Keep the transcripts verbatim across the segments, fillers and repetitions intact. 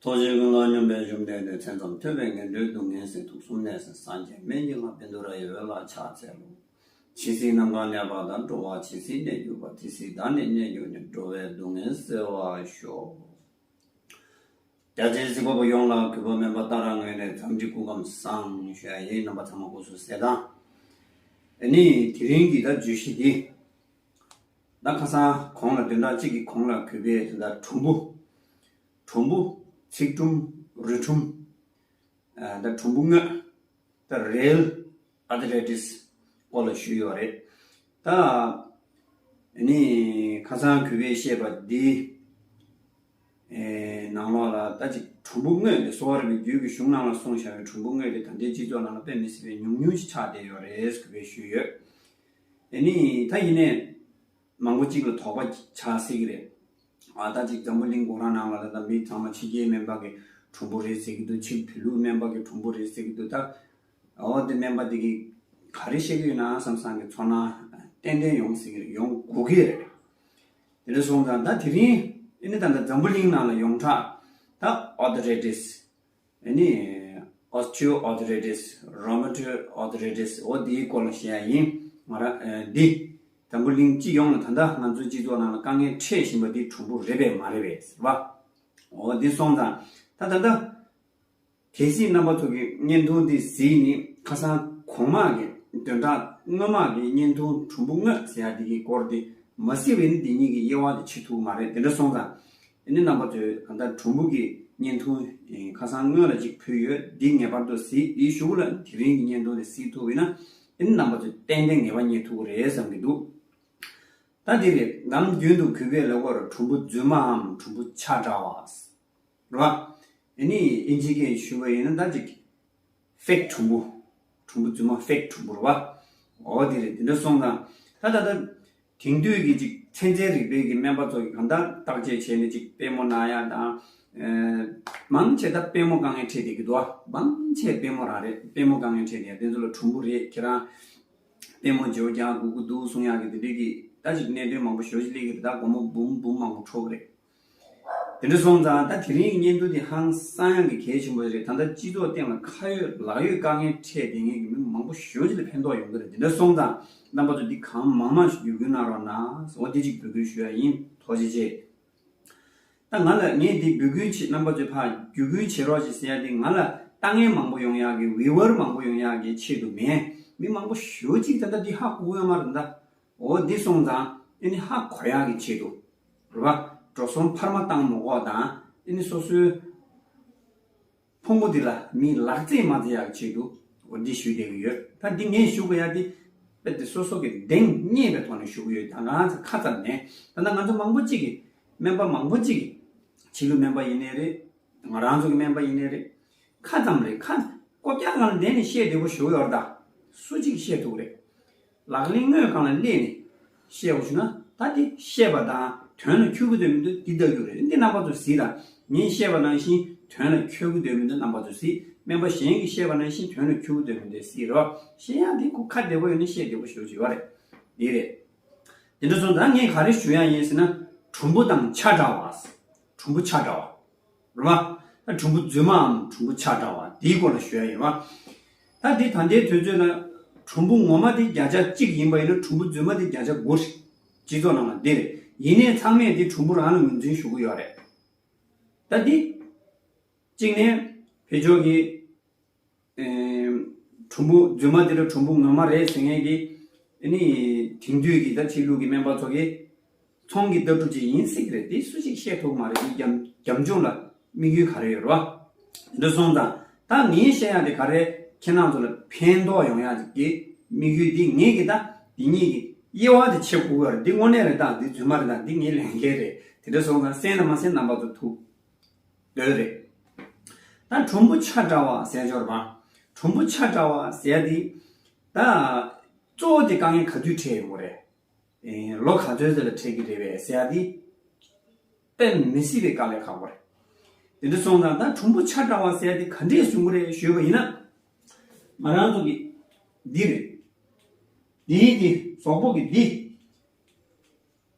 ཐུགས་རྗེ་ཀུན་ལ་སྙོམས་པའི་བཅོམ་ལྡན་འདས། མཚན་ཙམ་ཐོས་པས་ངན་འགྲོའི་སྡུག་བསྔལ་སེལ། དུག་གསུམ་ནད་སེལ་སངས་རྒྱས་སྨན་གྱི་བླ། བཻ་ཌཱུརྱ་ཡི་འོད་ལ་ཕྱག་འཚལ་ལོ། ཇི་སྲིད་ནམ་མཁའ་གནས་པ་དང་། འགྲོ་བ་ཇི་སྲིད་གནས་གྱུར་པ། དེ་སྲིད་བདག་ནི་གནས་གྱུར་ནས། འགྲོ་བའི་སྡུག་བསྔལ་སེལ་བར་ཤོག། རྒྱ་ཆེའི་གཟིགས་པ་པོ་ཡོངས་ལ་གུས་པ་སྨན་པ་ཏཱ་ར་ངོས་ནས་འཚམས་འདྲི་སྐུ་ཁམས་བཟང་ཞུ་ཡ་ཡིན། རྣམ་པ་ཚང་མ་སྐུ་གཟུགས་གསལ་ཐང་། ཨ་ནི་དེ་རིང་གི་ད་བརྗོད་གཞི་འདི། ད་ཁ་སང་གོང་ལ་བདུན་ཕྲག་གཅིག་གི་གོང་ལ་གུས་པས་དེ་ད་གྲུམ་བུ། གྲུམ་བུ། ཚིགས་གྲུམ། རུས་གྲུམ། ཨ་ད་གྲུམ་བུ་རྔོད། ད་རེལ་ཨར་ཐ་རའི་ཊིས་སྐོར་ལ་ཞུས་ཡོད་རེད། ད་ནི་ཁ་སང་གུས་པས་བཤད་པ་འདི་ཨེ་ནང་ལོགས་ལ་ད་ཅིག་གྲུམ་བུ་རྔོད་དེ་གསོ་བ་རིག་པའི་རྒྱུད་ཀྱི་གཞུང་ནང་ལ་གསུངས་བཞག་པའི་གྲུམ་བུ་རྔོད་དེ་ད་ལྟའི་སྤྱི་ཚོགས་ནང་ལ་དཔེ་མི་སྲིད་པའི་ཉུང་ཉུང་ཞིག་ཆགས་བསྡད་ཡོད་རེད་གུས་པས་ཞུས་ཡོད། ཨེ་ནི་ད་ཡིན་ནའི། མང་པོ་གཅིག་ལ་དོགས་པ་ཆགས་སྲིད་ཀྱི་རེད། ཨ་ད་ཅིག་འཛམ་བུ་གླིང་སྒོ་ར་ནང་ལ་ད་ལྟ་མི་ཚང་མ་ཕྱི་རྒྱལ་སྨན་པ་གི་གྲུམ་བུ་རེད་ཟེར་གྱི་འདུག་ཕྱི་བོད་ལུགས་སྨན་པ་གི་གྲུམ་བུ་རེད་ཟེར་གྱི་འདུག་ད་འོ་དེ་སྨན་པ་དེ་གིས་ག་རེ་བཤད་ཀྱི་ཡོད་ན་བསམ་བསམ་གྱི་ཚོར་སྣང་ཏན་ཏན་ཡོང་སྲིད་ཀྱི་རེད། ཡོང་དགོས་ཀྱི་རེད། དེ་འདྲ་སོང་ཙང་ད་དེ་རིང་ཨེ་ནི་ད་ལྟ་འཛམ་བུ་གླིང་ནང་ལ་ཡོངས་གྲགས་ད་ཨར་ཐ་རའི་ཊིས། ཨ་ནི་ཨོ་སི་ཊི་ཡོ་ཨར་ཐ་རའི་ཊིས། རུ་མ་ཊོཌ་ཨར་ཐ་རའི་ཊིས། འོ་འདིའི་སྐོར་ལ་བཤད་ཡ་ཡིན། ང་རང་ཨ་འདི་འཛམ་བུ་གླིང་སྤྱི་ཡོངས་ལ་ད་ལྟ་ང་ཚོའི་སྤྱི་ཚོགས་ནང་ལ་དཀའ་ངལ་འཕྲད་བཞིན་པ་འདི་གྲུམ་བུ་རེད་པས་མ་རེད་པས་ཟེར་བ། འོ་འདི་སོང་ཙང་ད་ད་ལྟ་གལ་སྲིད་རྣམ་པ་ཚོ་གི་བརྙན་ཐུང་འདི་གཟིགས་ནས་ཁ་སང་གོང་མ་གི་བདུན་ཕྲག་སྔོན་མ་གི་བརྙན་ཐུང་གྲུམ་བུ་རྔོད་ཟེར་ཡ་འདི་གི་སྐོར་འདི་མ་གཟིགས་པ་ཡིན་ན་འདི་གཉིས་ཀྱི་དབྱེ་བ་དེ་ཕྱེ་ཐུབ་མ་རེད། དེ་འདྲ་སོང་ཙང་། ཨ་ནི་རྣམ་པ་ཚོས་གང་ལྟར་གྲུམ་བུ་གི་བརྙན་ཐུང་ཨེ་ཁ་སང་སྔོན་ལ་ཅིག་ཕུལ་ཡོད། འདི་ངེས་པར་དུ་གཟིགས། འདིའི་གཞུག་ལ་དེ་རིང་གི་བརྙན་ཐུང་དེ་གཟིགས་ཐུབ་ཡོད་ན། ཨ་ནི་རྣམ་པ་ཚོས་ཏན་ཏན་ངེས་པ་རྙེད་ཐུབ་ཀྱི་རེད་བསམ་གྱི་འདུག་ད་འདི་རེད། ནམ་རྒྱུན་དུ་གུས་པས་ལབ་ཀྱི་ཡོད་རེད། གྲུམ་བུ་རྫུན་མའམ་གྲུམ་བུ་ཆ་འདྲ་བ། རེད་བ། ཨ་ནི་ཨིན་ཇི་སྐད་ཞུ་བ་ཡིན་ན་ད་ཅིག་ཕེག་གྲུམ་བུ། གྲུམ་བུ་རྫུན་མ་ཕེག་གྲུམ་བུ་རེད་བ། འོ་དེ་རེད། དེ་འདྲ་སོང་ཙང་ད་ད་ད། དེང་དུས་ཀྱི་ཅིག་ཚན་རྩལ་རིག་པའི་གི་སྨན་པ་ཚོ་གིས་གང་ལྟར་བརྟག་དཔྱད་བྱས་ནས་ཅིག་པུས་མོ་ན་ཡ་དང་། ཨེ་མང་ཆེ་ད་པུས་མོ་དཀའ་ངལ་འཕྲད་བསྡད་ཀྱི་འདུག་ཨ། མང་ཆེ་པུས་མོ་རང་རེད། པུས་མོ་དཀའ་ངལ་འཕྲད་བསྡད་ཡ་དེ་ཚོ་ལ་གྲུམ་བུ་རེད། ཁྱེད་རང་པུས་མོ་བརྗེ་པོ་རྒྱག་དགོས་ཀྱི་འདུག་གསུང་ཡག་གི་དེ་འདྲའི་གི་ད་ཅིག་གནད་དོན་མང་པོ་ཞེ་པོ་ཅིག་སླེབས་ཀྱི་རེད། ད་སྒོར་མོ་འབུམ་འབུམ་མང་པོ་འཕྲོག་གི་རེད། དེ་འདྲ་སོང་ཙང་ད་དེ་རིང་གི་བརྙན་ཐུང་འདི་ཧང་སང་ཡང་གི་གལ་ཆེན་པོ་རེད། ད་ལྟ་སྤྱི་ཚོགས་སྟེང་ལ་ཁ་ཡོད་ལག་ཡོད་དཀའ་ངལ་འཕྲད་བསྡད་མཁན་གྱི་མི་མང་པོ་ཞེ་པོ་ཅིག་ལ་ཕན་ཐོགས་ཡོང་གི་རེད། དེ་འདྲ་སོང་ཙང་རྣམ་པ་ཚོ་འདི་གང་མང་མང་ཞིག་བརྒྱུད་སྐུར་གནང་རོགས་གནང་། འོ་འདི་གཅིག་འབོད་སྐུལ་ཞུ་ཡ་ཡིན། ཐུགས་རྗེ་ཆེ། ད་ང་ལ་ངས་འདི་འབོད་སྐུལ་བྱེད། རྣམ་པ་ཚོས་ཕར་བརྒྱུད་སྐུལ་བྱེད་རོགས་ཞེས་ཟེར་ཡ་འདི་ང་ལ་ལྟ་མཁན་མང་པོ་ཡོང་ཡག་གི་ཝི་ཝར་མང་པོ་ཡོང་ཡག་གི་ཆེད་དུ་མིན། མི་མང་པོ་ཞེ་པོ་ཅིག་ད་ལྟ་འདི་ཧ་གོ་གི་ཡོད་མ་རེད་ད། འོ་འདི་སོང་ཙང་ཨ་ནི་ཧ་གོ་ཡག་གི་ཆེད་དུ། རེད་བ། འགྲོ་སོང་འཕར་མ་བཏང་མ་དགོས་དང་། ཨ་ནི་སོ་སོའི་ཕུང་པོ་འདི་ལ་མིའི་ལག་རྩེད་མ་རྩེ་ཡག་གི་ཆེད་དུ་འོ་འདི་ཞུ་བསྡད་ཀྱི་ཡོད། ད་འདི་ངས་ཞུ་དགོས་ཡག་འདི་རྦད་དེ་སོ་སོ་གི་གདེང་རྙེད་པའི་ཐོག་ནས་ཞུ་གི་ཡོད། ད་ང་ཚོ་ཁ་ཙམ་ནས་ད་ལྟ་ང་ཚོ་མང་པོ་གཅིག་གིས་སྨན་པ་མང་པོ་གཅིག་གིས་ཕྱི་ལུགས་སྨན་པ་ཡིན་ནའི་རེད། ང་རང་ཚོ་གི་སྨན་པ་ཡིན་ནའི་རེད། ཁ་ཙམ་རེད། ཁ་ལྐོག་རྒྱག་སྒང་ལ་བསྡད་ནས་བཤད་བདེ་པོ་ཞུ་ཡོད་རེད་ད། སུ་གཅིག་བཤད་ཐུབ་རེད། ལག་ལེན་དངོས་སྒང་ལ་སླེབས་ནས་བཤད་དགོས་བྱུང་ན་ད་འདི་བཤད་པ་དང་དོན་ལ་འཁྱོལ་གི་འདུག་མི་འདུག་འདི་ལྟ་རྒྱུ་རེད། འདི་རྣམ་པ་ཚོ་གཟིགས་དང་། ངས་བཤད་པ་ནང་བཞིན་དོན་ལ་འཁྱོལ་གི་འདུག་མི་འདུག་རྣམ་པ་ཚོ་གཟིགས། སྨན་པ་གཞན་གྱིས་བཤད་པ་ནང་བཞིན་དོན་ལ་འཁྱོལ་གི་འདུག་མི་འདུག་གཟིགས་རོགས། བཤད་ཡག་འདི་ཁོ་ཁ་བདེ་པོ་ཡོད་ན་བཤད་བདེ་པོ་ཞེ་པོ་ཅིག་ཡོད་རེད། འདི་རེད། དེ་འདྲ་སོང་ཙང་ངས་ག་རེ་ཞུ་ཡག་ཡིན་ཟེར་ན། གྲུམ་བུ་དང་ཆ་འདྲ་བ། གྲུམ་བུ་ཆ་འདྲ་བ། རེད་བ། ད་གྲུམ་བུ་རྫུན་མའམ་གྲུམ་བུ་ཆ་འདྲ་བ་འདིའི་སྐོར་ལ་ཞུ་ཡག་ཡིན་བ། ད་འདི་ད་ལྟའི་དུས་ཚོད་ལ་གྲུམ་བུ་ངོ་མ་འདི་བརྒྱ་ཆ་གཅིག་ཡིན་པ་ཡིན་ན་གྲུམ་བུ་རྫུན་མ་འདི་བརྒྱ་ཆ་དགུ་རེད། སྤྱི་ཚོགས་ནང་ལ་འདི་རེད། ཡིན་ནའི་ཚང་མས་འདི་གྲུམ་བུ་རང་ལ་ངོས་འཛིན་ཞུ་གི་ཡོད་རེད། ད་འདི་གཅིག་ནས་བེད་སྤྱོད་ཀྱི་ཨེ་གྲུམ་བུ་རྫུན་མ་འདི་ལ་གྲུམ་བུ་ངོ་མ་རེད་ཟེར་མཁན་གྱི་ཨ་ནི་དེང་དུས་ཀྱི་ད་ཕྱི་ལུགས་ཀྱི་སྨན་པ་ཚོ་གིས་ཚོང་གི་ལྟ་གྲུབ་ཅིག་ཡིན་སྲིད་ཀྱི་རེད། དེ་སུ་ཞིག་བཤད་ཐུབ་མ་རེད། དེ་རྒྱབ་རྒྱབ་ལྗོངས་ལ་དམིགས་ཡུལ་ག་རེ་ཡོད་རེད་བ། འདི་སོང་ཙང་ད་ངས་བཤད་ཡག་དེ་ག་རེ་ཁྱེད་རང་ཚོ་ལ་ཕན་ཐོགས་ཡོང་ཡག་ཅིག་གི་དམིགས་ཡུལ་འདི་ངས་ཀྱི་ད་འདི་གཉིས་ཀྱི་དབྱེ་བ་དེ་ཕྱེ་དགོས་པ་རེད། འདི་དངོས་གནས་རེད་ད། འདི་རྫུན་མ་རེད་ད། འདི་ངའི་ལས་འགན་རེད། དེ་འདྲ་སོང་ཙང་གསན་དང་མ་གསན་རྣམ་པ་ཚོ་ཐུགས་འདོད་རེད། ད་གྲུམ་བུ་ཆ་འདྲ་བ་ཟེར་ཡག་ཅིག་ཡོད་རེད་བ། གྲུམ་བུ་ཆ་འདྲ་བ་ཟེར་ཡག་འདི་ད་གཙོ་བོ་དེ་དཀའ་ངལ་ག་དུས་འཕྲད་ཡོང་གི་རེད། ཨེ་ལོ་ག་ཚོད་ཙམ་ལ་འཕྲད་ཀྱི་རེད་པས་ཟེར་ཡག་འདི་དཔེ་མི་སྲིད་པའི་དཀའ་ལས་ཁག་པོ་རེད། དེ་འདྲ་སོང་ཙང་ད་གྲུམ་བུ་ཆ་འདྲ་བ་ཟེར་ཡག་འདི་ག་འདྲས་བྱུང་གི་རེད་ཞུས་པ་ཡིན་ན། ང་རང་ཚོ་གི་འདི་རེད། འདིའི་འདི་གཟུགས་པོ་གི་འདི་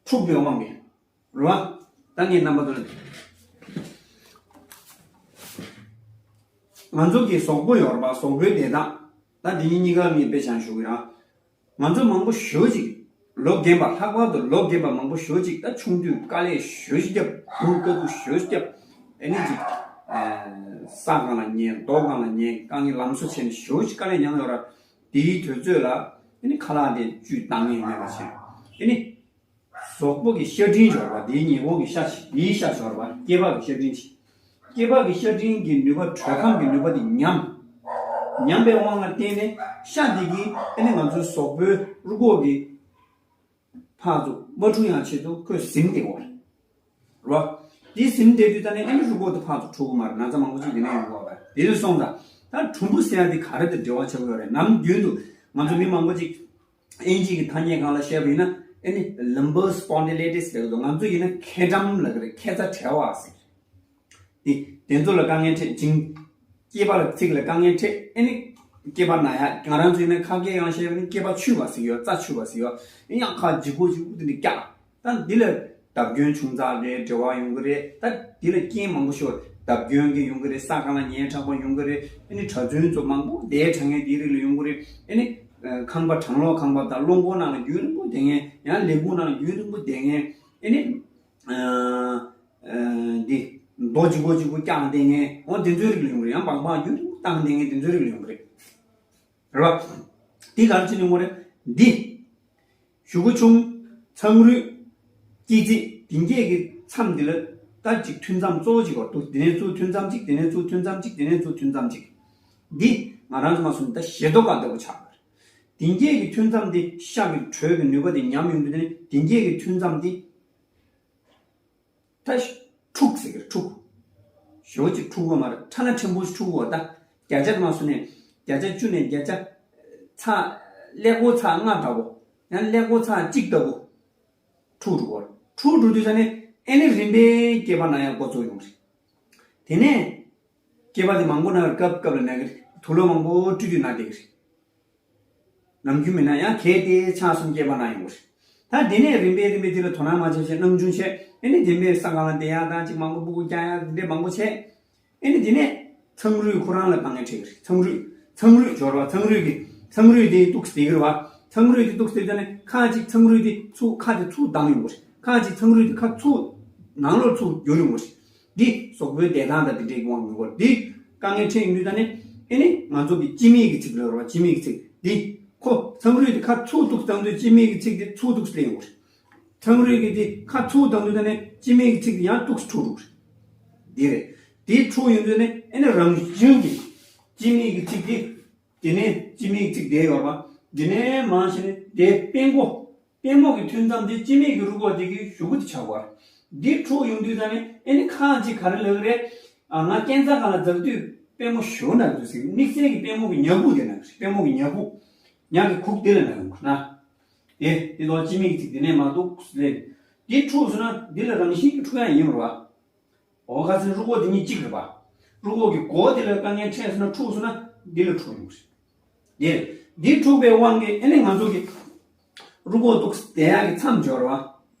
འཁྲུགས་པའི་དབང་གིས་རེད་བ། ད་ངས་རྣམ་པ་ཚོ་ལ། ང་ཚོ་གི་གཟུགས་པོ་ཡོད་རེད་པ། གཟུགས་པོའི་བདེ་ཐང་། ད་འདི་གཉིས་གཉིས་ཀ་ངས་དཔེ་བཞག་ཞུ་གི་རེད། ང་ཚོ་མང་པོ་ཞེ་པོ་ཅིག་ལོ་རྒན་པ། ལྷག་པར་དུ་ལོ་རྒན་པ་མང་པོ་ཞེ་པོ་ཅིག་ད་ཆུང་དུས་དཀའ་ལས་ཞེ་པོ་ཅིག་བརྒྱབ། སྡུག་དཀའ་སྡུག་ཞེ་པོ་ཅིག་བརྒྱབ། ཨེ་ནི་ཅིག་ས་སྒང་ལ་ཉལ། རྡོ་སྒང་ལ་ཉལ། དཀའ་ངལ་ལམ་སང་བྱས་ནས་ཞེ་པོ་ཅིག་དཀའ་ལས་མྱངས་ཡོད་ར། དེའི་དུས་ཚོད་ལ་ཨེ་ནི་ཁ་ལག་དེ་བཅུད་བཏང་ངེས་མེད་པ་བྱས། ཨེ་ནི་གཟུགས་པོ་གི་ཤ་སྤྲིན་འབྱོར་བ་དེའི་ཉེ་འཁོར་གྱི་ཤ་ཞིག་དེའི་ཤ་འབྱོར་བ། སྐྱེས་པ་གི་ཤ་སྤྲིན་ཞིག་སྐྱེས་པ་གི་ཤ་སྤྲིན་གྱི་ནུས་པ། དྲོད་ཁམས་ཀྱི་ནུས་པ་དེ་ཉམས། ཉམས་པའི་དབང་ལ་བརྟེན་ནས་ཤ་དེ་གིས་ཨེ་ནི་ང་ཚོའི་གཟུགས་པོའི་རུས་ཁོག་གི་ཕར་ཚུར་མ་འཁྲུག་ཡང་ཆེད་དུ་ཁོས་ཟིན་བསྡད་ཡོད་རེད། རེད་བ། དེ་ཟིན་བསྡད་དུས་ད་ནི་ཨེ་ནི་རུས་ཁོག་དེ་ཕར་ཚུར་འཁྲུག་གི་མ་རེད། ན་ཚ་མང་པོ་ཅིག་དེ་ནས་ཡོང་གི་ཡོད་རེད། དེ་ལས་སོང་ཙང་ད་གྲུམ་བུ་ཟེར་ཡ་དེ་ག་རེ་དང་འབྲེལ་བ་ཆགས་ཀྱི་ཡོད་རེད། ནམ་རྒྱུན་དུ་ང་ཚོ་མི་མང་པོ་ཅིག་དབྱིན་ཇི་གི་ཐ་སྙད་སྒང་ལ་བཤད་པ་ཡིན་ན་ཨེ་ནི་lumbar spondylitis ལབ་ཀྱི་འདུག་ང་ཚོ་ཡིན་ན་མཁལ་གྲམ་ལབ་ཀྱི་རེད། མཁལ་རྩ་བྲལ་བ་ཟེར། དེ་དེ་ཚོ་ལ་དཀའ་ངལ་འཕྲད་ཅིང་། སྐྱེས་པ་ལ་ཚིགས་ལ་དཀའ་ངལ་འཕྲད། ཨེ་ནི་སྐྱེས་པ་ན་ཡ། ང་རང་ཚོ་ཡིན་ན་ཁ་སྐད་ཡང་བཤད་པ་ནི་སྐྱེས་པ་འཆུས་པ་ཟེར་གྱི་ཡོད། རྩ་འཆུས་པ་ཟེར་གྱི་ཡོད། ཨེ་ཡང་ཁ་ལྗིད་ཁོག་ལྗིད་ཁོག་དེ་འདྲ་རྒྱག་ད་འདི་ལ་བརྡབ་སྐྱོན་ཆུང་ཙག་རེད། འབྲེལ་བ་ཡོང་གི་རེད། ད་འདི་ལ་རྐྱེན་མང་པོ་ཞིག་བརྡབ་སྐྱོན་གྱི་ཡོང་གི་རེད། ས་སྒང་ལ་ཉལ་དྲགས་པ་ཡོང་གི་རེད། ཨེ་ནི་གྲྭ་བཙུན་ཚོ་མང་པོ་དེ་དྲག་ངན་དེའི་རིགས་ལ་ཡོང་གི་རེད། ཨེ་ནི་ཁང་པ་གྲང་གློག་ཁང་པ་དང་རླངས་འཁོར་ནང་ལ་རྒྱུན་རིང་པོ་བསྡད་མཁན། ཡང་ལས་ཁུངས་ནང་ལ་རྒྱུན་རིང་པོ་བསྡད་མཁན། ཨེ་ནི། ཨ། ཨ། འདི། རྡོ་གཅིག་པོ་གཅིག་པོ་བཀྱགས་བསྡད་མཁན། འོ་དེ་ཚོའི་རིགས་ལ་ཡོང་གི་རེད། ཡང་སྦང་སྦང་རྒྱུན་རིང་པོ་བཏང་བསྡད་མཁན་དེ་ཚོའི་རིགས་ལ་ཡོང་གི་རེད། རེད་བ། འདི་ག་རེ་བྱས་ནས་ཡོང་གི་རེད། འདི། གཞུ་གུ་ཆུང་། མཚང་རུས། སྐྱི་ཙི། དེ་འགས་ཀྱི་མཚམས་འདི་ལ་ད་ཅིག་ཐུན་མཚམས་གཙོ་བོ་ཅིག་ཡོད་འདུག་དེ་ནས་ཚུར་ཐུན་མཚམས་གཅིག་དེ་ནས་ཚུར་ཐུན་མཚམས་གཅིག་དེ་ནས་ཚུར་ཐུན་མཚམས་གཅིག་འདི་ང་རང་ཚོ་མ་སོང་ད་ཞེ་ཏོག་ཀ་ལྟ་བུ་ཆགས་པ་རེད། དེ་འགས་ཀྱི་ཐུན་མཚམས་འདི་ཤ་གི་དྲོད་ཀྱི་ནུས་པ་དེ་ཉམས་ཡོང་དུས་དེ་ནས་དེ་འགས་ཀྱི་ཐུན་མཚམས་འདི། ད་འཁྲུག་ཟེར་གི་རེད། འཁྲུག་ཞེ་པོ་ཅིག་འཁྲུག་པ་མ་རེད། ཁྲ་ན་ཕྲན་བུ་ཞིག་འཁྲུག་པ། ད་བརྒྱ་ཆ་མ་སོང་ནས་བརྒྱ་ཆ་བཅུ་ནས་བརྒྱ་ཆ་ཚེག་ཀླད་ཀོར་ཚེག་ལྔ་འདྲ་པོ། ཡང་ཀླད་ཀོར་ཚེག་གཅིག་ལྟ་བུ་འཁྲུག་འགྲོ་གི་རེད། འཁྲུག་འགྲོ་དུས་ད་ནི་ཨེ་ནི་རིམ་པས་སྐྱེས་པ་ན་ཡ་འགོ་ཚུགས་ཡོང་གི་རེད། དེ་ནས་སྐྱེས་པ་དེ་མང་པོ་ན་རེད། སྐབས་སྐབས་ལ་ན་གི་རེད། དུག་ལོག་མང་པོ་བཀྲུས་དུས་ན་བསྡད་གི་རེད། ནམ་རྒྱུན་མིན་ན་ཡང་གལ་ཏེ་ཆ་གསུམ་སྐྱེས་པ་ན་ཡོང་གི་རེད། ད་དེ་ནས་རིམ་པས་རིམ་པས་དེ་ལ་དོ་སྣང་མ་བྱས་བྱས་སྣང་ཆུང་བྱས། ཨེ་ནི་དེ་འདྲའི་ས་སྒང་ལ་བསྡད་ཡག་དང་ཅིག་མང་པོ་སྤུ་གུ་རྒྱག་ཡག་དེ་འདྲས་མང་པོ་བྱས། ཨེ་ནི་དེ་ནས་མཚང་རུས་ཁོ་རང་ལ་དཀའ་ངལ་འཕྲད་ཀྱི་རེད། མཚང་རུས། མཚང་རུས་འབྱོར་བ། མཚང་རུས་ཀྱི། མཚང་རུས་དེ་གཏུགས་བསྡད་ཀྱི་རེད་བ། མཚང་རུས་དེ་གཏུགས་བསྡད་ཙ་ནས་ཁ་ཅིག་མཚང་རུས་དེ་ཚུར་ཁ་དེ་ཚུར་བསྡམས་ཡོང་གི་རེད། ཁ་ཅིག་མཚང་རུས་དེ་ཁ་ཚུར་ནང་ལོགས་ཚུར་བསྒྱུར་ཡོང་གི་རེད། འདི་གཟུགས་པོའི་བདེ་ཐང་དང་དེ་འདྲའི་དབང་གིས་འདི་དཀའ་ངལ་འཕྲད་ཡོང་དུས་ད་ནི་ཨེ་ནི་ང་ཚོ་གི་སྤྱི་མིང་གི་ཚིག་ལ་རེད་བ། སྤྱི་མིང་གི་ཚིག་འདི་ཁོ་མཚང་རུས་དེ་ཁ་ཚུར་གཏུགས་བཏང་དུས་སྤྱི་མིང་གི་ཚིག་དེ་ཚུར་གཏུགས་སླེབས་ཡོང་གི་རེད། མཚང་རུས་ཀྱི་དེ་ཁ་ཚུར་བཏང་དུས་ད་ནི་སྤྱི་མིང་གི་ཚིག་དེ་ཡང་གཏུགས་འཁྲུག་འགྲོ་གི་རེད། འདི་རེད། དེ་འཁྲུག་ཡོང་དུས་ནི་ཨེ་ནི་རང་བཞིན་གྱིས་སྤྱི་མིང་གི་ཚིག་དེ། དེ་ནས་སྤྱི་མིང་གི་ཚིག་དེ་ཡོད་པ། དེ་ནས་མར་བྱས་ནས་དེ་པད་མགོ། པད་མོ་གི་ཐུན་མཚམས་དེ་སྤྱི་མིང་གི་རུས་ཁོག་དེ་གི་གཞུག་གུ་དེ་ཆགས་པ། འདི་འཁྲུག་ཡོང་དུས་ད་ནི་ཨེ་ནི་ཁ་ཅིག་ག་རེ་ལབ་ཀྱི་རེད། ཨ། ང་སྐས་འཛེག་སྒང་ལ་འཛེག་དུས་པད་མོ་ཞེ་པོ་ན་གི་འདུག་ཟེར། དམིགས་བསལ་གྱི་པད་མོ་གི་ཉ་གུག་དེ་ན་གི་རེད། པད་མོ་གི་ཉ་གུག་ཉ་གི་གུག་དེ་ལ་ན་ཡོང་གི་ན། དེ་དེ་དོག་སྤྱི་མིང་གི་ཚིག་དེ་ནས་མར་འདུག་ལས། འདི་འཁྲུག་སོང་ན་འདི་ལ་རང་བཞིན་གྱི་འཁྲུག་ཡ་ཡིན་པ་རེད་བ། འོ་ཁ་སང་རུས་ཁོག་དེ་གཉིས་གཅིག་རེད་པ། རུས་ཁོག་གི་མགོ་དེ་ལ་དཀའ་ངལ་འཕྲད་སོང་ན་འཁྲུག་སོང་ན་འདི་ལ་འཁྲུག་ཡོང་གི་རེད། དེ་འདི་འཁྲུག་པའི་དབང་གིས་ཨེ་ནི་ང་ཚོ་གི་རུས་ཁོག་གཏུགས་བསྡད་ཡག་གི་མཚམས་སྦྱོར་བ།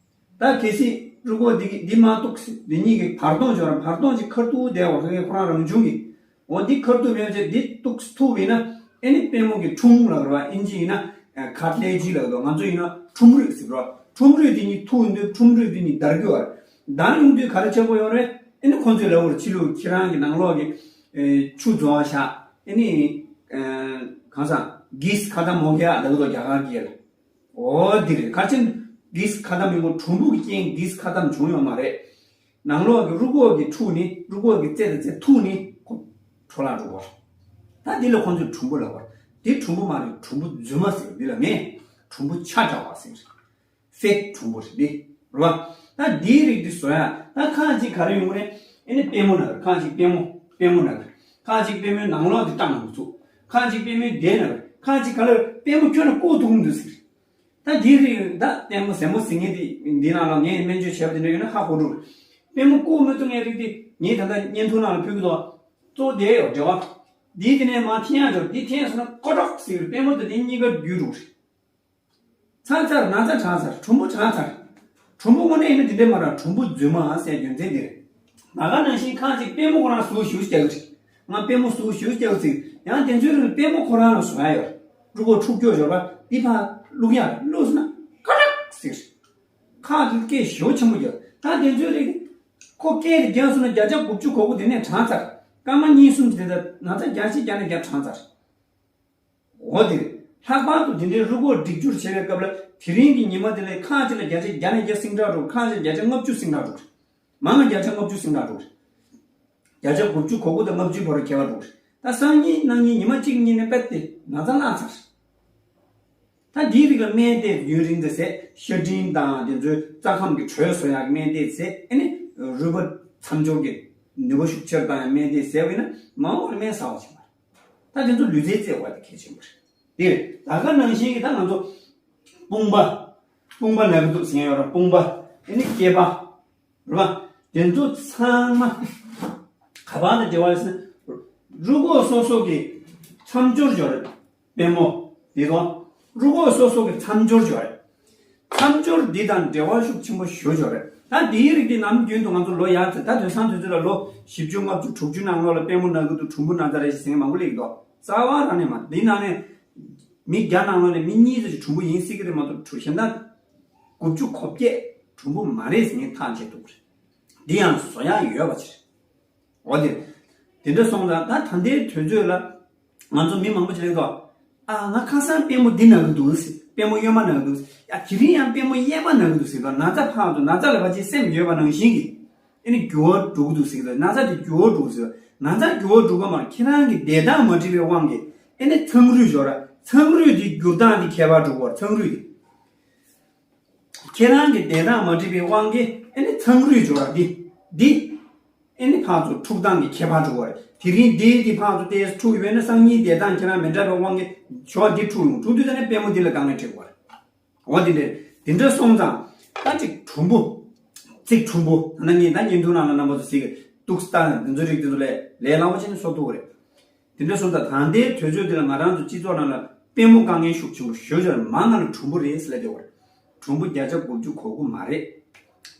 ད་གལ་སྲིད་རུས་ཁོག་འདི་གི་འདི་མ་གཏུགས། འདི་གཉིས་ཀྱི་བར་སྟོང་སྦྱོར་བ། བར་སྟོང་གཅིག་ཁ་ཐུག་བསྡད་པ་ཁོ་རང་རང་བྱུང་གི། འོ་འདི་ཁ་ཐུག་མེད་བྱས་འདི་གཏུགས་ཐུབ་ཡིན་ན་ཨེ་ནི་པད་མོ་གི་ཁྲུམ་ལབ་རེད་བ། ཨིན་ཇི་ཡིན་ན་ཁ་ཊི་ལེ་ཇི་ལབ་འདུག་ང་ཚོ་ཡིན་ན་ཁྲུམ་རུས་ཟེར་རོ། ཁྲུམ་རུས་དེ་གཉིས་ཐུག་ཡོང་དུས་ཁྲུམ་རུས་དེ་གཉིས་འདར་གྱི་ཡོད་རེད། འདར་ཡོང་དུས་ག་རེ་ཆགས་ཀྱི་ཡོད་རེད། ཨེ་ནི་ཁོང་ཚོས་ལབ་པར་ཕྱི་ལོགས་ཁྱེད་རང་གི་ནང་ལོགས་ཀྱི་ཨེ་ཆུ་རྫོགས་བཞག་ཨེ་ནི་ཨེ་གང་ཟག་གིས་ཁ་ཏ་མོ་ག་ལབ་འདུག་རྒྱ་གར་གྱི་ལ། འོ་འདི་རེད། ག་ཅིན་གིས་ཁ་ཏ་མི་མོ་ཁྲུམ་བུ་གི་རྐྱེན་གིས་ཁ་ཏ་བྱུང་ཡོད་མ་རེད། ནང་ལོགས་ཀྱི་རུས་ཁོག་གི་འཁྲུགས་ནི་རུས་ཁོག་གི་རྩེ་དང་རྩེ་ཐུག་ནི་ཁོ་འཕྲོ་བརླག་འགྲོ་གི་རེད། ད་འདི་ལ་ཁོང་ཚོས་ཁྲུམ་བུ་ལབ་པ། འདི་ཁྲུམ་བུ་མ་རེད། ཁྲུམ་བུ་རྫུན་མ་ཟེར་འདི་ལ་མེད། ཁྲུམ་བུ་ཆ་འདྲ་བ་ཟེར། ཧྥེག་ཁྲུམ་བུ་རེད་འདི། རེད་བ། ད་འདིའི་རིགས་འདི་བཟོ་ཡ་ད་ཁ་ཅིག་ག་རེ་ཡོང་གི་རེད། ཨེ་ནི་པད་མོ་ན་གི་རེད། ཁ་ཅིག་པད་མོ་པད་མོ་ན་གི་རེད། ཁ་ཅིག་པད་མོའི་ནང་ལོགས་འདི་སྐྲངས་མི་ཚུགས། ཁ་ཅིག་པད་མོའི་འདས་ན་གི་རེད། ཁ་ཅིག་ག་ལ་པད་མོ་ཁྱོན་ནས་བཀོག་ཐུབ་མི་འདུག་ཟེར། ད་འདིའི་རིགས་ད་ལྟད་མོ་ཟེར་མོ་ཟེར་མཁན་དེ་འདི་ནང་ལ་ངས་སྨན་བཅོས་བྱས་པ་དེ་འདྲ་ཡོད་ན་ཧ་གོ་འགྲོ། པད་མོ་བཀོག་མི་ཐུབ་མཁན་རིགས་དེ་ངས་ད་ལྟ་བརྙན་ཐུང་ནང་ལ་ཕུལ་གི་འདུག་གཙོ་བོ་དེ་ཡོད་འབྲེལ་བ། འདིའི་དེ་ནས་མར་འཐེན་ཡག་འགྲོ། འདི་འཐེན་སོང་ན་ཀོ་ཀྲོག་ཟེར་གི་རེད། པད་མོ་དང་འདི་གཉིས་ཀ་རྒྱུད་འགྲོ་གི་རེད། ཚར་ཚར་ན་ཚ་དྲག་ཚར། ཁྲུམ་བུ་དྲག་ཚར། ཁྲུམ་བུ་དངོས་གནས་ཡིན་ན་དེ་འདྲས་མ་རེད། ཁྲུམ་བུ་རྫུན་མ་ཟེར་རྒྱུ་མཚན་འདི་རེད། ད་ག་ནང་བཞིན་ཁ་ཅིག་པད་མོ་ཁོ་རང་ཟུག་ཞུ་རྒྱག་གི་རེད། ང་པུས་མོ་ཟུག་ཞུ་སྐྱེའུ་ཚིག་ཡང་དེ་ཚོའི་རིང་པུས་མོ་ཁོ་རང་ལ་བཟོ་ཡ་ཡོད། ཕྲུ་གུ་འཁྲུག་སྐྱོ་འབྱོར་བ་འདི་ཕར་བླུག་ཡ་བླུགས་ན་ཀ་རག་ཟེར། ཁག་གི་སྐད་ཞེ་པོ་ཆེན་པོ་རྒྱག་ད་དེ་ཚོའི་རིགས་ཁོ་སྐད་དེ་རྒྱག་སོང་ན་བརྒྱ་ཆ་དགུ་བཅུ་གོ་དགུ་དེ་ནས་གྲངས་ཚར། སྐར་མ་གཉིས་གསུམ་དེ་ལྟར་ན་ཚ་བརྒྱ་ཆ་བརྒྱ་ནས་བརྒྱ་གྲངས་ཚར། འོ་དེ་ལྷག་པར་དུ་དེ་འདྲའི་རུས་ཁོག་སྒྲིག་སྦྱོར་བྱེད་པའི་སྐབས་ལ་དེ་རིང་གི་ཉི་མ་དེ་ལ་ཁག་ཅིག་ལ་བརྒྱ་ཆ་བརྒྱ་ནས་བརྒྱ་སིང་དྲག་འགྲོ། ཁག་ཅིག་བརྒྱ་ཆ་ལྔ་བཅུ་སིང་དྲག་འགྲོ། མང་ང་བརྒྱ་ཆ་ལྔ་བཅུ་སིང་དྲག་འགྲོ། བརྒྱ་ཆ་དགུ་བཅུ་གོ་དགུ་དང་ལྔ་བཅུའི་བར་ཁྱད་པར་འགྲོ། ད་སང་ཉིན་གནངས་ཉིན་ཉི་མ་གཅིག་གཉིས་ནས་དཔེ་དེ་ན་ཚ་ལངས་ཚར། ད་འདིའི་རིགས་ལ་སྨན་བལྟས་ཡུན་རིང་དུ་ཟས། ཤ་སྤྲིན་དང་དེ་ཚོའི་རྩ་ཁམས་ཀྱི་དྲོད་གསོ་ཡག་གི་སྨན་བལྟས་ཟས། ཨེ་ནི་རུས་པ་མཚམས་སྦྱོར་གྱི་ནུས་པ་ཤུགས་ཆེར་བཏང་ཡག་སྨན་བལྟས་ཟས་པ་ཡིན་ན་མ་འོངས་པར་སྨན་ཟ་བ་བྱེད་པ་རེད། ད་དེ་ཚོ་ལུས་རྩལ་རྩེད་པ་དེ་གལ་ཆེན་པོ་རེད། དེ་ད་ག་ནང་བཞིན་གྱི་ད་ང་ཚོ་དཔུང་པ། དཔུང་པ་ན་གི་འདུག་ཟེར་མཁན་ཡོད་རེད། དཔུང་པ། ཨེ་ནི་སྐེད་པ། རེད་པ། དེ་ཚོ་ཚང་མ་ག་པར་དང་འབྲེལ་བ་ཡོད་ཟེར་ན། རུས་ཁོག་སོ་སོ་གི་མཚམས་སྦྱོར་ཡོད་རེད། པུས་མོ། འདི་དང་། རུས་ཁོག་སོ་སོ་གི་མཚམས་སྦྱོར་ཡོད་རེད། མཚམས་སྦྱོར་འདི་དང་འབྲེལ་བ་ཤུགས་ཆེན་པོ་ཞེ་པོ་ཅིག་ཡོད་རེད། ད་འདིའི་རིགས་འདི་ནམ་རྒྱུན་དུ་ང་ཚོ་ལོ་ཡར་ཚེ་ད་དུས་སང་དུས་ཚོད་ལ་ལོ་བཞི་བཅུ་ལྔ་བཅུ་དྲུག་ཅུ་ནང་ལོགས་ལ་པུས་མོ་ན་གི་འདུག་གྲུམ་བུ་ན་ཚ་རེད་ཟེར་མཁན་མང་པོ་སླེབས་ཀྱི་འདུག་རྩ་བ་རང་ནས་མ། འདི་ནང་ནས་མི་བརྒྱ་ནང་ལོགས་ནས་མི་གཉིས་ཙམ་ཞིག་གྲུམ་བུ་ཡིན་སྲིད་ཀྱི་རེད་མ་གཏོགས་གཞན་དག་དགུ་བཅུ་གོ་བརྒྱད་གྲུམ་བུ་མ་རེད་ཟེར་མཁན་ཐག་བཅད་ཐུབ་ཀྱི་རེད། འདི་ཡང་བཟོ་ཡག་ཡོད་པ་ཅིག་རེད། འོ་དེ། དེ་འདྲ་སོང་ཙང་ད་ད་ལྟའི་དུས་ཚོད་ལ་ང་ཚོ་མི་མང་པོ་ཅིག་ལ་ཡོད་དོ། ཨ་ང་ཁ་སང་པུས་མོ་འདི་ན་གི་འདུག་ཟེར། པུས་མོ་གཡོན་མ་ན་གི་འདུག་ཟེར། ཡ་དེ་རིང་ཡང་པུས་མོ་གཡས་མ་ན་གི་འདུག་ཟེར་དོ། ན་ཚ་ཕར་འགྲོ། ན་ཚ་ལ་ཕར་ཕྱིན་སེམས་ཡོད་པ་ནང་བཞིན་གྱི། ཨེ་ནི་འགྱུར་བ་འགྲོ་གི་འདུག་ཟེར་གི་འདུག་ན་ཚ་དེ་འགྱུར་བ་འགྲོ་གི་ཟེར། ན་ཚ་འགྱུར་བ་འགྲོ་གི་མ་རེད། ཁྱེད་རང་གི་བདེ་ཐང་མ་འགྲིག་པའི་དབང་གིས་ཨེ་ནི་ཚངས་རུས་འབྱོར་ར། ཚངས་རུས་དེ་འགྱུར་སྟངས་དེ་ཁྱད་པར་འགྲོ་གི་རེད། ཚངས་རུས་དེ། ཁྱེད་རང་གི་བདེ་ཐང་མ་འགྲིག་པའི་དབང་གིས་ཨེ་ནི་ཚངས་རུས་འབྱོར་ར་འདི། འདི། ཨེ་ནི་ཕར་ཚུར་འཁྲུག་སྟངས་ཀྱི་ཁྱད་པར་འགྲོ་གི་རེད། དེ་རིང་འདི་དེ་ཕར་ཚུར་ཏོག་ཙམ་འཁྲུག་ཡོད་ན་སང་ཉིན་བདེ་ཐང་ཁྱེད་རང་མི་འདྲ་བའི་དབང་གིས་ཞོགས་འདི་འཁྲུག་ཡོང་། འཁྲུག་དུས་ད་ནི་པུས་མོ་འདི་ལ་དཀའ་ངལ་འཕྲད་ཀྱི་རེད། འོ་དེ་འདྲས་དེ་འདྲ་སོང་ཙང་ད་ཅིག་གྲུམ་བུ། ཚིག་གྲུམ་བུ་ད་ནི་ངས་ད་བརྙན་ཐུང་ནང་ལ་རྣམ་པ་ཚོ་གཟིགས་ཀྱི་འདུག་སྟངས་འདི་ཚོ་རིགས་འདི་ཚོ་ལས་ལས་སླ་པོ་བྱས་ནས་བཟོ་ཐུབ་ཀྱི་རེད། དེ་འདྲ་སོང་ཙང་ད་ལྟའི་དུས་ཚོད་འདི་ལ་ང་རང་ཚོ་སྤྱི་ཚོགས་ནང་ལ་པུས་མོ་དཀའ་ངལ་ཤུགས་ཆེན་པོ་ཞེ་པོ་ཅིག་ཡོད་རེད། མང་ང་ལ་གྲུམ་བུ་རེད་ཟེར་ལབ་བསྡད་ཡོད་རེད། གྲུམ་བུ་བརྒྱ་ཆ་དགུ་བཅུ་གོ་དགུ་མ་རེད།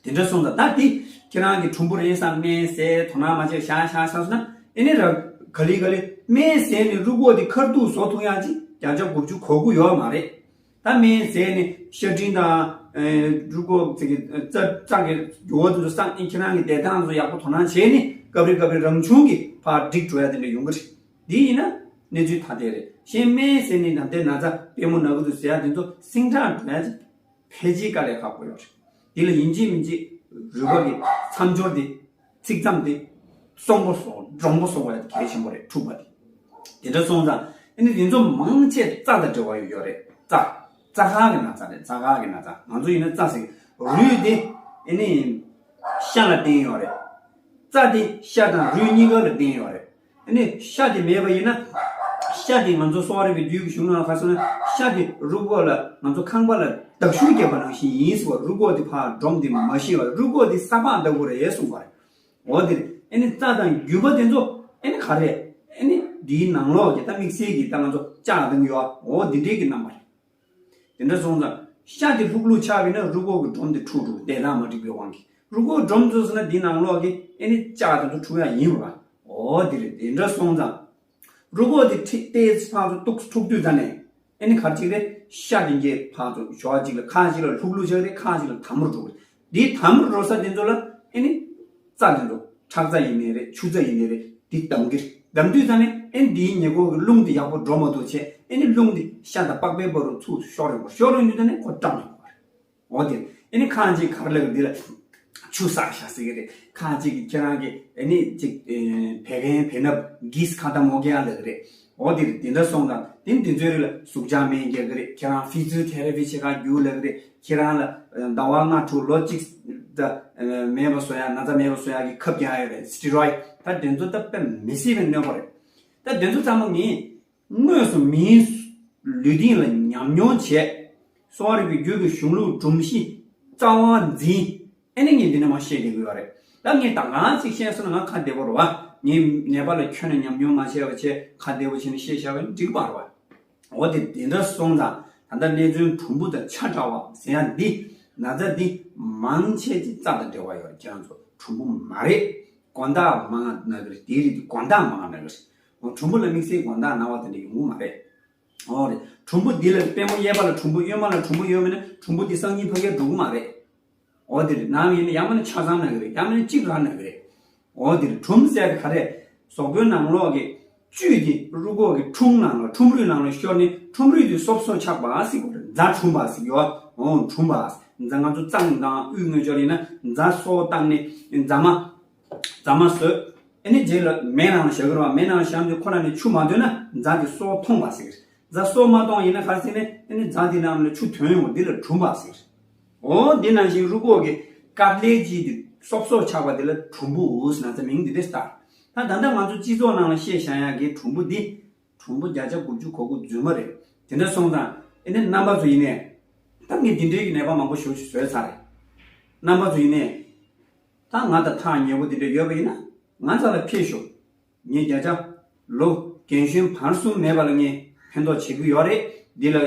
དེ་འདྲ་སོང་ཙང་ད་འདི་ཁྱེད་རང་གི་གྲུམ་བུ་རེད་བསམ་སྨན་ཟས་དོ་སྣང་མ་བྱས་བཞག་བཞག་བསམ་སོང་ན་ཨེ་ནི་ར་ག་ལེ་ག་ལེ་སྨན་ཟས་ནས་རུས་ཁོག་དེ་ཁ་ཐུག་བཟོ་ཐུབ་ཡག་ཅིག་བརྒྱ་ཆ་དགུ་བཅུ་གོ་དགུ་ཡོད་མ་རེད། ད་སྨན་ཟས་ནས་ཤ་སྤྲིན་དང་། ཨེ། རུས་ཁོག་ཅིག་གི་རྩ་རྩ་གི་འགྱུར་བ་དེ་ཚོ་བསམ་ཨེ་ཁྱེད་རང་གི་བདེ་ཐང་ཚོ་ཡག་པོ་དོ་སྣང་བྱས་ནས་སྐབས་རེ་སྐབས་རེ་རང་བྱུང་གི་ཕར་འགྲིག་འགྲོ་ཡ་དེ་འདྲ་ཡོང་གི་རེད། འདི་ཡིན་ན་གནས་ཚུལ་ཐ་དད་རེད། གཞན་སྨན་ཟས་ནས་ད་ལྟའི་ན་ཚ་པུས་མོ་ན་གི་འདུག་ཟེར་ཡ་དེ་ཚོ་སིང་དྲག་འགྲོ་ཡ་ཅིག་ཕལ་ཆེར་དཀའ་ལས་ཁག་པོ་ཡོད་རེད། འདི་ལ་ཡིན་གཅིག་མིན་གཅིག་རུས་པ་གི་མཚམས་སྦྱོར་དེ། ཚིག་ཙམ་དེ། སོང་པོ་སོང་འདྲོང་པོ་སོང་བ་ཡ་དེ་གལ་ཆེན་པོ་རེད། འཁྲུག་པ་དེ། དེ་འདྲ་སོང་ཙང་ཨ་ནི་དེ་ཚོ་མང་ཆེ་རྩ་དང་འབྲེལ་བ་ཡོད་རེད། རྩ། རྩ་ཁ་གི་ན་ཚ་རེད། རྩ་ཁ་གི་ན་ཚ། ང་ཚོ་ཡིན་ན་རྩ་ཟེར་གི་རུས་དེ་ཨ་ནི་ཤ་ལ་བརྟེན་ཡོད་རེད། རྩ་དེ་ཤ་དང་རུས་གཉིས་ཀ་ལ་བརྟེན་ཡོད་རེད། ཨ་ནི་ཤ་དེ་མེད་པ་ཡིན་ན། ཤ་དེ་ང་ཚོ་གསོ་བ་རིག་པའི་རྒྱུད་ཀྱི་གཞུང་ནང་ལ་ག་རེ་ཟེར་ན་ཤ་དེ་རུས་ཁོག་ལ་ང་ཚོ་ཁང་པ་ལ་མདའ་གཞུ་བརྒྱབ་པ་ནང་བཞིན་ཡིན་ཟེར་བ། རུས་ཁོག་དེ་ཕར་སྒྲོམ་དེ་མ་ཤེས་པ་རུས་ཁོག་དེ་ས་ཕག་ལྟ་བུ་རེད་གསུངས་པ་རེད། འོ་དེ་རེད། ཨ་ནི་རྩ་དང་རྒྱུས་པ་དེ་ཚོ་ཨ་ནི་ག་རེ། ཨ་ནི་འདིའི་ནང་ལོགས་ཀྱི་ད་དམིགས་བསལ་གྱི་ད་ང་ཚོ་ལྕགས་དང་ཡོད་འོ་དེ་འདྲའི་གི་རྣམ་པ་རེད། དེ་འདྲ་སོང་ཙང་ཤ་དེ་ལྷུག་ལྷུག་ཆགས་པས་ན་རུས་ཁོག་གི་སྒྲོམ་དེ་འཁྲུགས་འགྲོ། བདེ་ཐང་མ་འགྲིག་པའི་དབང་གིས་རུས་ཁོག་སྒྲོམ་ཚོས་ཟེར་ན་འདིའི་ནང་ལོགས་ཀྱི་ཨ་ནི་ལྕགས་དེ་ཚོ་འཁྲུགས་ཡག་ཡིན་པ། འོ་དེ་རེད། དེ་འདྲ་སོང་ཙང་རུས་ཁོག་དེ་ཁྲིད་ཏེ་ཕར་ཚུར་གཏུགས་འཁྲུགས་དུས་ཙ་ནས་ཨ་ནི་ག་རེ་ཅིག་རེད། ཤ་དེ་འགྱེལ་ཕར་ཚུར་ཞོགས་ཅིག་ལ་ཁ་ཅིག་ལ་ལྷུག་ལྷུག་ཆགས་རེད། ཁ་ཅིག་ལ་དམ་རུ་འགྲོ་གི་རེད། འདིའི་དམ་རུ་འགྲོ་ས་དེ་ཚོ་ལ་ཨ་ནི་རྩ་དེ་ཚོ་ཁྲག་རྩ་ཡིན་ནའི་རེད། ཆུ་རྩ་ཡིན་ནའི་རེད། འདི་བསྡམ་གི་རེད། བསྡམ་དུས་ཙ་ནས་ཨེ་འདིའི་ཉེ་འཁོར་གྱི་རླུང་དེ་ཡག་པོ་འགྲོ་མ་ཐུབ་བྱས་ཨེ་ནི་རླུང་དེ་ཤ་དང་པགས་པའི་བར་དུ་ཚུར་ཤོར་ཡོང་བ། ཤོར་ཡོང་དུས་ཙ་ནས་ཁོ་སྐྲངས་ཡོང་བ་རེད། འོ་དེ་ཨེ་ནི་ཁ་ཅིག་ག་རེ་ལབ་འདི་ལ་ཆུ་བསགས་ཤག་ཟེར་གི་རེད། ཁ་ཅིག་གིས་ཁྱེད་རང་གི་ཨེ་ནི་ཅིག་བད་ཀན་བེ་སྣབས་གིས་ཁ་ཏ་མོ་གེ་ཡ་ལབ་གི་རེད། འོ་དེ་དེ་འདྲ་སོང་ཙང་དེ་དེ་ཚོའི་རིགས་ལ་ཟུག་གཅོག་སྨན་རྒྱག་གི་རེད། ཁྱེད་རང་ཕི་ཛི་ཡོ་ཐེ་ར་པི་བྱེད་ག་རྒྱུགས་ལབ་གི་རེད། ཁྱེད་རང་ལ་ཟླ་བ་ལྔ་དྲུག་ལོ་གཅིག་ད་མེད་པ་བཟོ་ཡ། ན་ཚ་མེད་པ་བཟོ་ཡ་གི་ཁབ་རྒྱག་ཡོད་རེད། སི་ཊི་རོ་ཡིཌ། ད་དེ་ཚོ་ད་དཔེ་མི་སྲིད་པའི་གནོད་པ་རེད། ད་དེ་ཚོ་ཚང་མ་ངས་དངོས་སུ་མིའི་ལུས་སྟེང་ལ་ཉམས་མྱོང་བྱས། གསོ་བ་རིག་པའི་རྒྱུད་ཀྱི་གཞུང་ལུགས་སྒྲོམ་གཞི་རྩ་བ་འཛིན། ཨེ་ནི་ངས་འདི་ནས་མར་བཤད་བསྡད་ཀྱི་ཡོད་རེད། ད་ངས་ད་གང་ཅིག་བཤད་སོང་ན་ང་ཁ་བདེ་པོ་རེད་བ། ངས་ནད་པ་ལ་ཁྱོན་ནས་ཉམས་མྱོང་མ་བྱས་པ་བྱས་ཁ་བདེ་པོ་བྱས་ནས་བཤད་བཞག་པ་ཡིན་འགྲིག་པ་རེད་བ། འོ་དེ་དེ་འདྲ་སོང་ཙང་ད་ལྟ་གནས་ཚུལ་གྲུམ་བུ་དང་ཆ་འདྲ་བ་ཟེར་ཡ་འདི་ན་ཚ་འདི་མང་ཆེ་ཅིག་རྩ་དང་འབྲེལ་བ་ཡོད་རེད། ཁྱེད་རང་ཚོ་གྲུམ་བུ་མ་རེད། དགོང་དག་མང་ང་ན་གི་རེད། དེའི་རིགས་དེ་དགོང་དག་མང་ང་ན་གི་རེད། འོ་གྲུམ་བུ་ལ་དམིགས་བསལ་དགོང་དག་ན་བ་དེ་འདྲ་ཡོང་གི་མ་རེད། འོ་རེད། གྲུམ་བུ་འདི་ལ་པད་མོ་གཡས་པ་ལ་གྲུམ་བུ་གཡོན་མ་ལ་གྲུམ་བུ་ཡོད་མིན་ན་གྲུམ་བུ་འདི་སང་ཉིན་ཕ་གིར་འགྲོ་གི་མ་རེད། འོ་དེ་རེད། ནམ་ཡིན་ན་ཡང་མིན་ན་ཆ་ཚང་ན་གི་རེད། ཡང་མིན་ན་གཅིག་རང་ན་གི་རེད། འོ་དེ་རེད། གྲུམ་ཟེར་གི་ག་རེ། ཟོག་པོའི་ནང་ལོགས་ཀྱི་བཅུད་དེ་རུས་ཁོག་གི་ཁྲུམས་ནང་ལ་ཁྲུམས་རུས་ནང་ལ་ཤོར་ནས་ཁྲུམས་རུས་དེ་སོབ་སོབ་ཆགས་པ་ཟེར་གོ་རེད། རྫ་གྲུམ་པ་ཟེར་གི་ཡོད། འོ་གྲུམ་པ། རྫ་ང་ཚོ་གཙང་དང་དབུས་ངོས་ཕྱོགས་ཡིན་ན་རྫ་སོ་བཏང་ནས་རྫ་མ། རྫ་མ་བཟོས། ཨ་ནི་རྗེས་ལ་མེ་ནང་ལ་བཞག་གི་རེད་བ། མེ་ནང་ལ་བཞག་དུས་ཁོ་ན་ནས་ཆུ་མ་འདོན་ན་རྫ་དེ་སོ་འཐུང་བ་ཟེར། རྫ་སོ་མ་འཐུང་ཡིན་ན་ག་རེ་ཟེར་ནས་ཨ་ནི་རྫ་དེ་ནང་ལ་ཆུ་དོན་ཡོང་བ་འདི་ལ་གྲུམ་པ་ཟེར། འོ་འདི་ནང་བཞིན་རུས་ཁོག་གི་དཀར་ལས་ཀྱི་དེ་སོབ་སོབ་ཆགས་པ་དེ་ལ་གྲུམ་བུ་ཟེར་ན་ཚ་མིང་འདི་འདྲས་བཏགས། ད་ད་ལྟ་ང་ཚོ་སྤྱི་ཚོགས་ནང་ལ་བཤད་བཞག་ཡག་གི་གྲུམ་བུ་འདི་གྲུམ་བུ་བརྒྱ་ཆ་དགུ་བཅུ་གོ་དགུ་རྫུན་མ་རེད། དེ་འདྲ་སོང་ཙང་ཨ་ནི་རྣམ་པ་ཚོ་ཡིན་ནས་ད་ངས་འདི་འདྲའི་གི་ནད་པ་མང་པོ་ཞེ་པོ་ཅིག་བཟོས་ཚར་རེད། རྣམ་པ་ཚོ་ཡིན་ནས། ད་ང་དང་ཐག་ཉེ་པོ་དེ་འདྲ་ཡོད་པ་ཡིན་ན་ང་རྩ་ལ་ཕེབས་ཤོག་ངས་བརྒྱ་ཆ་ལོ་རྒན་གཞོན་བར་གསུམ་མེད་པ་ལ་ངས་ཕན་ཐོགས་བྱེད་ཀྱི་ཡོད་རེད། འདི་ལ་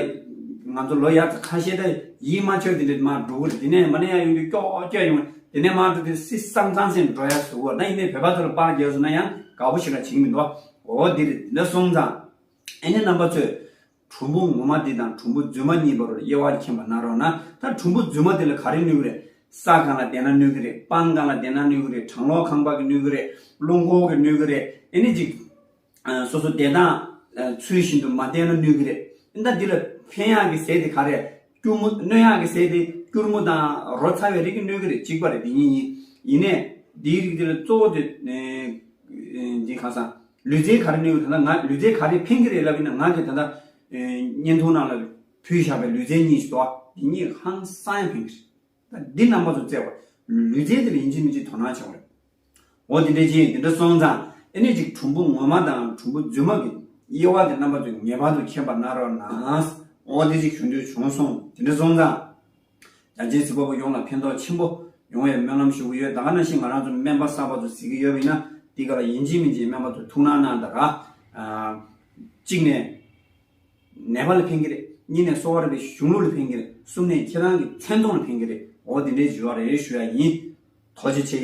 ང་ཚོ་ལོ་ཡག་ཚ་ཁ་ཤས་ད་ཡིད་མ་ཆོད་དེ་འདྲ་མར་འགྲོ་གི་རེད། དེ་ནས་མ་ནས་ཡང་ཡོང་དུས་ཀྱོག་ཀྱོག་ཡོང་། དེ་ནས་མར་འགྲོ་དུས་སི་སང་ཚང་སེམས་འགྲོ་ཡ་ཟུག་བ། ད་ཡིན་ནའི་བོད་པ་ཚོ་ལ་པར་རྒྱག་སོང་ན་ཡང་དགའ་པོ་ཞིག་ལ་བྱེད་ཀྱི་མི་འདུག་འོ་འདི་རེད། འདི་སོང་ཙང་ཨ་ནི་རྣམ་པ་ཚོས། གྲུམ་བུ་ངོ་མ་འདི་དང་གྲུམ་བུ་རྫུན་མ་གཉིས་བར་དབྱེ་བ་མཁྱེན་པ་གནང་རོགས་གནང་། ད་གྲུམ་བུ་རྫུན་མ་འདི་ལ་ག་རེ་གནོད་གི་རེད། ས་སྒང་ལ་བསྡད་ན་གནོད་གི་རེད། སྤང་སྒང་ལ་བསྡད་ན་གནོད་གི་རེད། གྲང་གློག་ཁང་པ་གི་གནོད་གི་རེད། རླུང་འཁོར་གི་གནོད་གི་རེད། ཨེ་ནི་ཅིག་ཨ་སོ་སོ་བསྡད་སྟངས་ཨ་ཚུལ་བཞིན་དུ་མ་བསྡད་ན་གནོད་གི་རེད། ཨེ་ད་འདི་ལ་ཕན་ཡག་གི་ཟས་དེ་ག་རེ། སྐྱུར་མོ། གནོད་ཡག་གི་ཟས་དེ་སྐྱུར་མོ་དང་རོ་ཚ་བའི་རིགས་ཀྱི་གནོད་གི་རེད། གཅིག་པ་རེད། འདི་གཉིས་གཉིས་ཡིན་ནས་འདིའི་རིགས་འདི་ལ་གཙོ་བོ་དེ་ཨེ་འདི་གང་ཟག་ལུས་རྩལ་ག་རེ་གནོད་གི་རེད། ད་ང་ལུས་རྩལ་ག་རེ་ཕན་གི་རེད་ལབ་ཡིན་ན། ང་གི་ད་ལྟ་ཨེ་བརྙན་ཐུང་ནང་ལ་ཕུལ་བཞག་པའི་ལུས་རྩལ་གཉིས་ཤིག་འདུག་འདི་གཉིས་ཧང་སང་ཡང་ཕན་གི་རེད། ད་འདི་རྣམ་པ་ཚོ་བཙལ་བ། ལུས་རྩལ་དེ་ལ་ཡིན་གཅིག་མིན་གཅིག་དོ་སྣང་བྱེད་དགོས་རེད། འོ་དེ་འདྲ་ཅིག་དེ་འདྲ་སོང་ཙང་ཨེ་ནི་ཅིག་གྲུམ་བུ་ངོ་མ་དང་གྲུམ་བུ་རྫུན་མ་གི་དབྱེ་བ་དེ་རྣམ་པ་ཚོས་ངེས་པར་དུ་མཁྱེན་པ་གནང་རོགས་གནང་། འོ་དེ་ཅིག་ཞུ་འདོད་བྱུང་སོང་། དེ་འདྲ་སོང་ཙང་། རྒྱ་ཆེའི་གཟིགས་པ་པོ་ཡོངས་ལ་ཕན་ཐོགས་ཆེན་པོ་ཡོང་བའི་སྨོན་ལམ་ཞུ་གི་ཡོད། ད་ག་ནང་བཞིན་ང་རང་ཚོ་སྨན་པ་གསར་པ་ཚོ་གཟིགས་ཀྱི་ཡོད་པ་ཡིན་ན་འདི་ག་ལ་ཡིན་གཅིག་མིན་གཅིག་སྨན་པ་ཚོ་ཐུགས་སྣང་གནང་དང་ར། གཅིག་ནས་ནད་པ་ལ་ཕན་གྱི་རེད། གཉིས་ནས་གསོ་བ་རིག་པའི་གཞུང་ལུགས་ལ་ཕན་གྱི་རེད། གསུམ་ནས་ཁྱེད་རང་གི་མཚན་མཐོང་ལ་ཕན་གྱི་རེད། འོ་དེ་འདྲའི་བྱུས་པ་རེད་ཞུ་ཡ་ཡིན། ཐུགས་རྗེ་ཆེ།